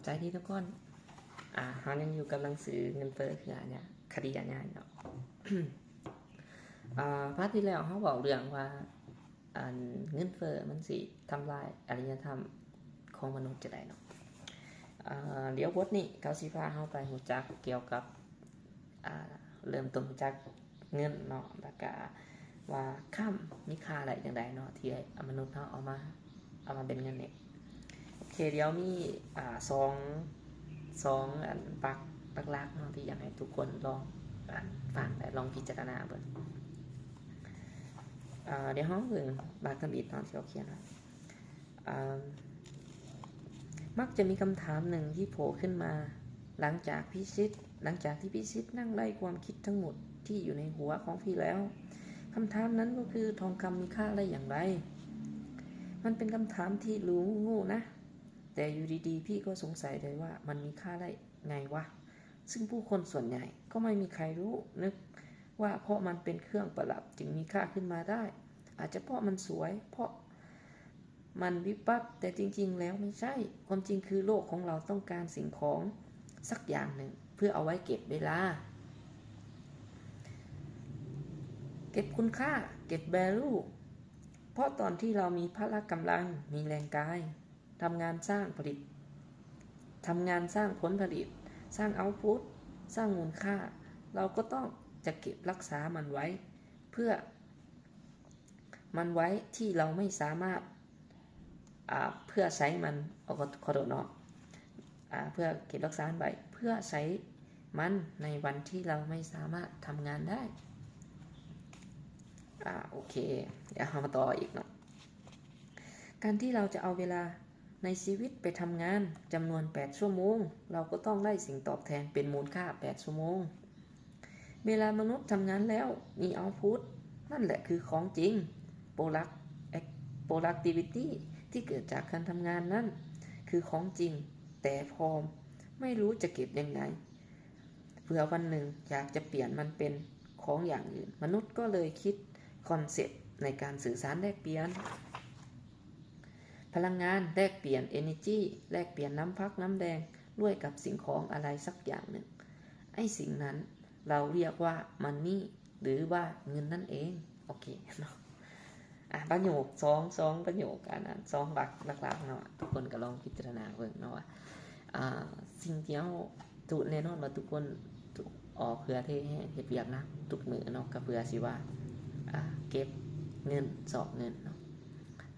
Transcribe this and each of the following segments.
ສະບາຍດີທຸກຄົນ. ອ່າ ເຮົາຍັງຢູ່ກັບໜັງສືເງິນເຟີ້ຄືອາຍາ ຄະດີອາຍາເນາະ. ອ່າ ພາດທີ່ແລ້ວເຮົາເວົ້າເລື່ອງວ່າ ອັນ ເງິນເຟີ້ມັນຊິທຳລາຍອາລິຍະທຳຂອງມະນຸດຈັ່ງໃດເນາະ. ອ່າ ດຽວບົດນີ້ເຂົາຊິພາເຮົາໄປຮູ້ຈັກກ່ຽວກັບ ອ່າ ເລີ່ມຕົ້ນຮູ້ຈັກເງິນເນາະ ແລ້ວກະວ່າຄຳມີຄ່າໄດ້ຈັ່ງໃດເນາະ ທີ່ມະນຸດເຮົາເອົາມາ ເອົາມາເປັນເງິນນີ້. ໂອເຄ ດຽວມີ ອ່າ ສອງ ສອງ ອັນ ປັກຫຼັກໆເນາະ ທີ່ຢາກໃຫ້ທຸກຄົນລອງ ອັນ ຟັງ ແລະ ລອງພິຈາລະນາເບິ່ງ. ອ່າ ດຽວເຮົາເບິ່ງບັກທຳອິດເນາະ ທີ່ເຂົາຂຽນວ່າ ອ່າ ມັກຈະມີຄຳຖາມໜຶ່ງທີ່ໂຜ່ຂຶ້ນມາ ຫຼັງຈາກພິຊິດ ຫຼັງຈາກທີ່ພິຊິດນັ່ງໄລ່ຄວາມຄິດທັງໝົດທີ່ຢູ່ໃນຫົວຂອງພີ່ແລ້ວ. ຄຳຖາມນັ້ນກໍຄື ທອງຄຳມີຄ່າໄດ້ຢ່າງໃດ? ມັນເປັນຄຳຖາມທີ່ຫຼູງູນະ, ແຕ່ຢູ່ດີໆ ພີ່ກໍສົງໄສໄດ້ວ່າມັນມີຄ່າໄດ້ໄງວະ? ຊຶ່ງຜູ້ຄົນສ່ວນໃຫຍ່ກໍໄມ່ມີໃຄຮູ້, ນຶກວ່າເພາະມັນເປັນເຄື່ອງປະດັບຈຶ່ງມີຄ່າຂຶ້ນມາໄດ້, ອາດຈະເພາະມັນສວຍ, ເພາະ ມັນວິບວັບ, ແຕ່ຈິງໆ ແລ້ວໄມ່ໃຊ່. ຄວາມຈິງຄືໂລກຂອງເຮົາຕ້ອງການສິ່ງຂອງສັກຢ່າງໜຶ່ງເພື່ອເອົາໄວ້ເກັບເວລາ, ເກັບຄຸນຄ່າ, ເກັບ value. ເພາະຕອນທີ່ເຮົາມີພະລະກຳລັງ, ມີແຮງກາຍ, ທຳງານສ້າງຜະລິດ, ທຳງານສ້າງຜົນຜະລິດ, ສ້າງ output, ສ້າງມູນຄ່າ, ເຮົາກໍຕ້ອງຈະເກັບຮັກສາມັນໄວ້ເພື່ອ ມັນໄວ້ທີ່ເຮົາໄມ່ສາມາດ ອ່າ ເພື່ອໃຊ້ມັນ ຂໍ ຂໍໂທດເນາະ ອ່າ ເພື່ອເກັບຮັກສາໄວ້ ເພື່ອໃຊ້ມັນໃນວັນທີ່ເຮົາໄມ່ສາມາດທຳງານໄດ້. ອ່າ ໂອເຄ ດຽວເຮົາມາຕໍ່ອີກເນາະ. ການທີ່ເຮົາຈະເອົາເວລາໃນຊີວິດໄປທຳງານຈຳນວນແປດຊົ່ວໂມງ, ເຮົາກໍຕ້ອງໄດ້ສິ່ງຕອບແທນເປັນມູນຄ່າແປດຊົ່ວໂມງ. ເວລາມະນຸດທຳງານແລ້ວມີ output ນັ້ນແຫຼະຄືຂອງຈິງ. Product productivity ທີ່ເກີດຈາກການທຳງານນັ້ນຄືຂອງຈິງ, ແຕ່ພໍ່ໄມ່ຮູ້ຈະເກັບຍັງໄງ ເພື່ອວັນໜຶ່ງຢາກຈະປ່ຽນມັນເປັນຂອງຢ່າງອື່ນ. ມະນຸດກໍເລີຍຄິດຄອນເຊັບໃນການສື່ສານແລກປ່ຽນ ພະລັງງານ, ແລກປ່ຽນ energy, ແລກປ່ຽນນ້ຳພັກນ້ຳແດງດ້ວຍກັບສິ່ງຂອງອາໄລສັກຢ່າງໜຶ່ງ. ໄອ້ສິ່ງນັ້ນເຮົາຮຽກວ່າ money ຫຼືວ່າເງິນນັ້ນເອງ. ໂອເຄເນາະ. ອ່າ ປະໂຫຍກ ສອງ ສອງປະໂຫຍກ ອັນນັ້ນ ສອງຫຼັກຫຼັກໆເນາະ, ທຸກຄົນກໍລອງພິຈາລະນາເບິ່ງເນາະວ່າ ອ່າ ສິ່ງທີ່ເຮົາ ທຸກ ແນ່ນອນວ່າທຸກຄົນ ອອກເຫື່ອເທແຮງເຮັດວຽກໜັກທຸກມື້ເນາະ ກໍເພື່ອຊິວ່າ ອ່າ ເກັບເງິນ ຊອກເງິນເນາະ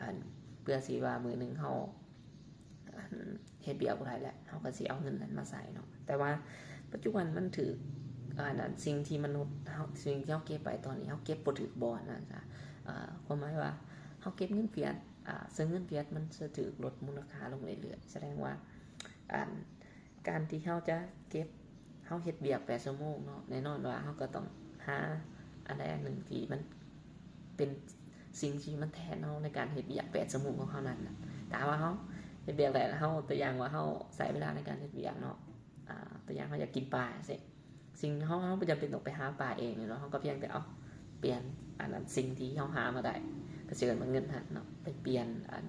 ອັນ ເພື່ອຊິວ່າມື້ໜຶ່ງເຮົາ ອັນ ເຮັດວຽກບໍ່ໄດ້ແລ້ວ ເຮົາກໍຊິເອົາເງິນນັ້ນມາໃຊ້ເນາະ. ແຕ່ວ່າປັດຈຸບັນມັນຖືກ ອັນນັ້ນ ສິ່ງທີ່ມະນຸດເຮົາ ສິ່ງທີ່ເຮົາເກັບໄວ້ຕອນນີ້ ເຮົາເກັບບໍ່ຖືກບ່ອນ ວ່າຊັ້ນຊະ. ຄວາມໝາຍວ່າເຮົາເກັບເງິນຟຽດ ອາ ເຊິ່ງເງິນຟຽດມັນຈະຖືກລົດມູນຄ່າລົງເລື້ອຍໆ ສະແດງວ່າ ອັນ ການທີ່ເຮົາຈະເກັບ ເຮົາເຮັດວຽກແປດຊົ່ວໂມງເນາະ ແນ່ນອນວ່າເຮົາກໍຕ້ອງຫາອັນໃດອັນໜຶ່ງທີ່ມັນເປັນສິ່ງທີ່ມັນແທນເຮົາໃນການເຮັດວຽກແປດຊົ່ວໂມງຂອງເຮົານັ້ນນະ. ຖ້າວ່າເຮົາເຮັດວຽກໄດ້ແລ້ວ ເຮົາ ຕົວຢ່າງວ່າເຮົາໃຊ້ເວລາໃນການເຮັດວຽກເນາະ ອາ ຕົວຢ່າງເຮົາຢາກກິນປາຈັ່ງຊີ້ ສິ່ງ ເຮົາ ເຮົາບໍ່ຈຳເປັນຕ້ອງໄປຫາປາເອງເນາະ ເຮົາກໍພຽງແຕ່ ເອົາ ປ່ຽນອັນນັ້ນ ສິ່ງທີ່ເຮົາຫາມາໄດ້ ກໍຊິເອີ້ນວ່າເງິນຫັ້ນເນາະ ໄປປ່ຽນອັນ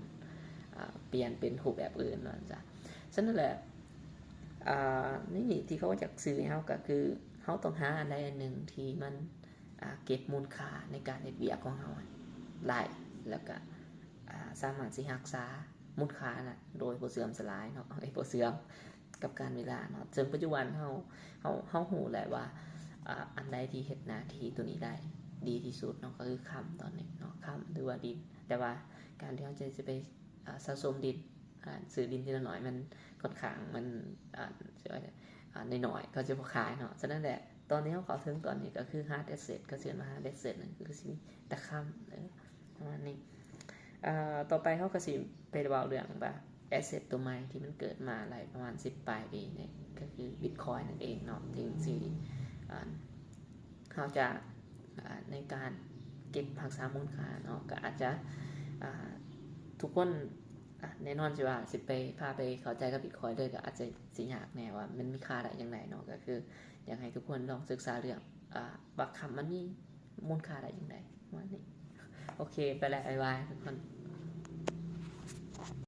ອາ ປ່ຽນເປັນຮູບແບບອື່ນວ່າຊັ້ນຊະ. ສະນັ້ນແຫຼະ ອາ ນີ້ທີ່ເຂົາຢາກສື່ໃຫ້ເຮົາ ກໍຄືເຮົາຕ້ອງຫາອັນໃດອັນໜຶ່ງທີ່ມັນ ອາ ເກັບມູນຄ່າໃນການເຮັດວຽກຂອງເຮົາຫຼາຍ ແລ້ວກະ ອາ ສາມາດຊິຮັກສາມູນຄ່ານັ້ນໂດຍບໍ່ເສື່ອມສະຫຼາຍເນາະ ເອີ ບໍ່ເສື່ອມ ກັບການເວລາເນາະ. ເຊິ່ງປັດຈຸບັນເຮົາ ເຮົາ ເຮົາຮູ້ແຫຼະວ່າ ອາ ອັນໃດທີ່ເຮັດໜ້າທີ່ໂຕນີ້ໄດ້ດີທີ່ສຸດເນາະ ກໍຄືຄຳຕອນນີ້ເນາະ ຄຳ ຫຼືວ່າດິນ. ແຕ່ວ່າການທີ່ເຮົາຈະ ຈະໄປ ອາ ສະສົມດິນ ອາ ຊື້ດິນທີລະໜ້ອຍ ມັນຂ້ອນຂ້າງ ມັນ ອາ ອາ ນ້ອຍໆ ເຂົາຈະບໍ່ຂາຍເນາະ. ສະນັ້ນແຫຼະ ຕອນນີ້ເຮົາເຂົ້າເຖິງຕອນນີ້ ກໍຄື hard asset ເຂົາເອີ້ນວ່າ hard asset ນັ້ນ ກໍຄືຊິມີແຕ່ຄຳ ເອີ ປະມານນີ້. ອາ ຕໍ່ໄປເຮົາກໍຊິໄປເວົ້າເລື່ອງວ່າ asset ຕົວໃໝ່ທີ່ມັນເກີດມາໄດ້ປະມານສິບປາຍປີນີ້ ກໍຄື Bitcoin ນັ້ນເອງເນາະ ທີ່ ທີ່ ອາ ເຮົາຈະ ອາ ໃນການເກັບຮັກສາມູນຄ່າເນາະ ກໍອາດຈະ ອາ ທຸກຄົນ ອາ ແນ່ນອນຊິວ່າຊິໄປ ພາໄປເຂົ້າໃຈກັບ Bitcoin ເລີຍ ກໍອາດຈະຊິຍາກແດ່ວ່າມັນມີຄ່າໄດ້ຈັ່ງໃດເນາະ. ກໍຄືຢາກໃຫ້ທຸກຄົນລອງສຶກສາເລື່ອງ ອາ ວ່າຄຳມັນມີ ມູນຄ່າໄດ້ຈັ່ງໃດ ປະມານນີ້. ໂອເຄ ໄປແລ້ວ ບາຍບາຍທຸກຄົນ.